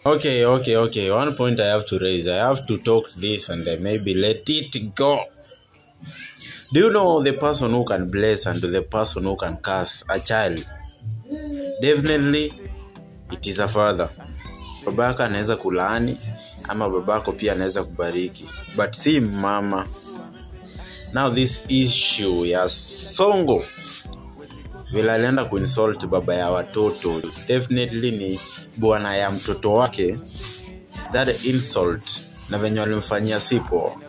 Okay. One point I have to raise. I have to talk this and maybe let it go. Do you know the person who can bless and the person who can curse a child? Definitely, it is a father. Babaka anaweza kulaani ama babako pia anaweza kubariki, but si mama. Now this issue ya Sonko, vile alienda kuinsult baba ya watoto, definitely ni bwana ya mtoto wake. That insult na venye walimfanyia sipo.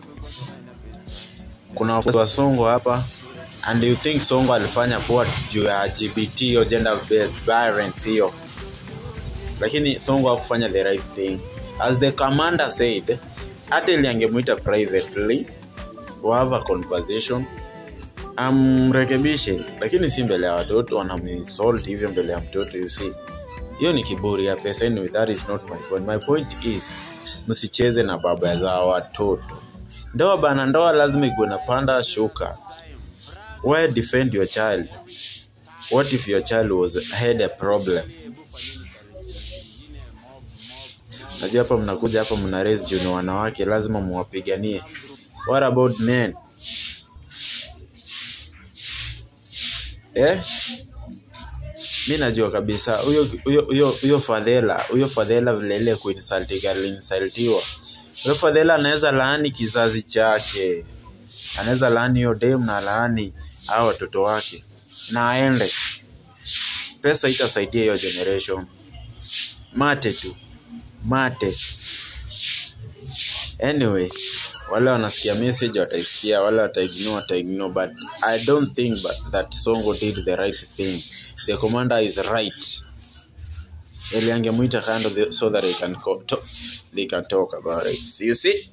Kuna wa Sonko hapa, and you think Sonko alifanya poa juu ya GBT, hiyo gender based violence hiyo, lakini Sonko hakufanya the right thing. As the commander said, hata ili angemuita privately have a conversation, amrekebishe, lakini si mbele ya watoto. Wanamuinsult hivyo mbele ya mtoto, you see, hiyo ni kiburi ya pesa. Anyway, that is not my point. My point is, msicheze na baba za watoto. Ndoa bana, ndoa lazima ikuwe na panda shuka. Why defend your child? What if your child was had a problem? Najua hapa mnakuja hapa mna raise juu ni wanawake, lazima muwapiganie. What about men? Eh? Mi najua kabisa huyo Fadhela, huyo Fadhela vile ile kuinsultika aliinsultiwa. Huyo Fadhela anaweza laani kizazi chake. Anaweza laani hiyo dem na laani hao watoto wake. Na aende. Pesa itasaidia hiyo generation. Mate tu. Mate. Anyway, wale wanasikia message wataisikia, wale wataignore wataignore, but I don't think that Sonko did the right thing. The commander is right. Eli angemuita kando so that they can talk about it. You see?